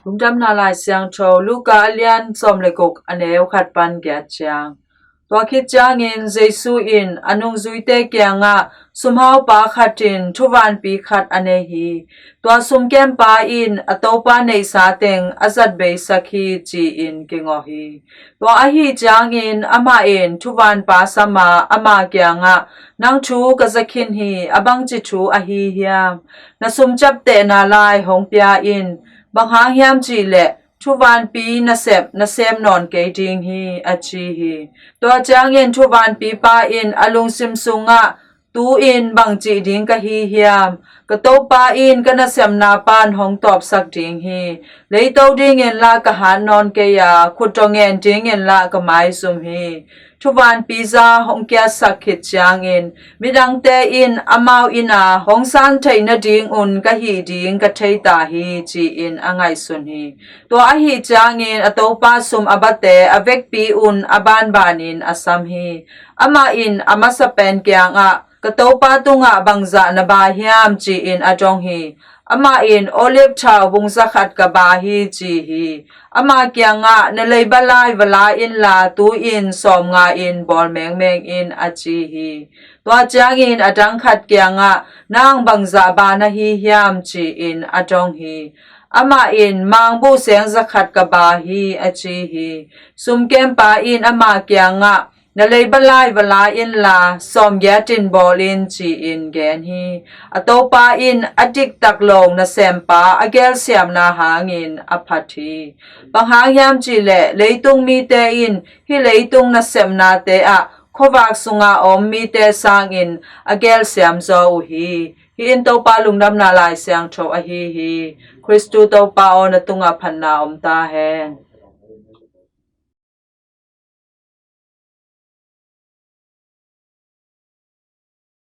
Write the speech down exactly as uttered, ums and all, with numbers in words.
Lungdamna Lai Siangtho, Luka a lian sawm le guk, a neu khat pan giat ciang. Tua khit ciangin Jesu in a nungzuite kiangah sumhaupa khat in thuvanpi khat a nei hi. Tua sumkempa in a topa neihsa teng a zat beisak hi, ci-in kingawh hi. Tua ahi ciangin amah in thuvanpa sam a, ama kiangah, "Nang thu ka za khin hi, a bangci thu ahi hiam? Na sumcaptehna lai hong pia in. Bang hang hiam cih leh thuvanpi nasep na sem nawn kei ding hi," a ci hi. Tua ciangin thuvanpipa in a lungsim sungah, "Tu-in bang cih ding ka hi hiam? Ka topa in ka nasemna pan hong tawpsak ding hi. Leito dingin lah ka hat nawn kei a, khut tawh ngen dingin lah ka maizum hi." Thuvanpi za hong kiatsak khit ciangin midangte in amau inn ah hong san theih nadingun ka hih ding ka thei ta hi, ci-in a ngaihsun hi. Tua ahi ciangin a topa sum a bate a vekpi-un a banbanin a sam hi. Amah in a masa pen kiangah, "Ka topa tungah bangzah na ba hiam?" ci-in a dong hi. Amah in, "Olive thau bung zakhat ka ba hi," ci hi. Ama kiangah, "Na leiba lai va la inla, tu-in sawmnga in bawl mengmeng in," a ci hi. Tua ciangin a dang khat kiangah, "Nang bangzah ba na hi hiam?" ci-in a dong hi. Amah in, "Mangbuh seng zakhat ka ba hi," a ci hi. Sumkempa in ama kiangah, "Na leiba lai va la inla, sawmgiat in bawl in," ci-in gen hi. A topa in a diktak lo nasempa a gelsiamna hangin a phat hi. Bang hang hiam cih leh leitung mite in hih leitung nasemnate ah khuavak sunga om mite sangin a gelsiam zaw uh hi. Hih in Topa Lungdamna Lai Siangtho ahi hi. Khristu Topa aw, na tungah phatna om ta hen.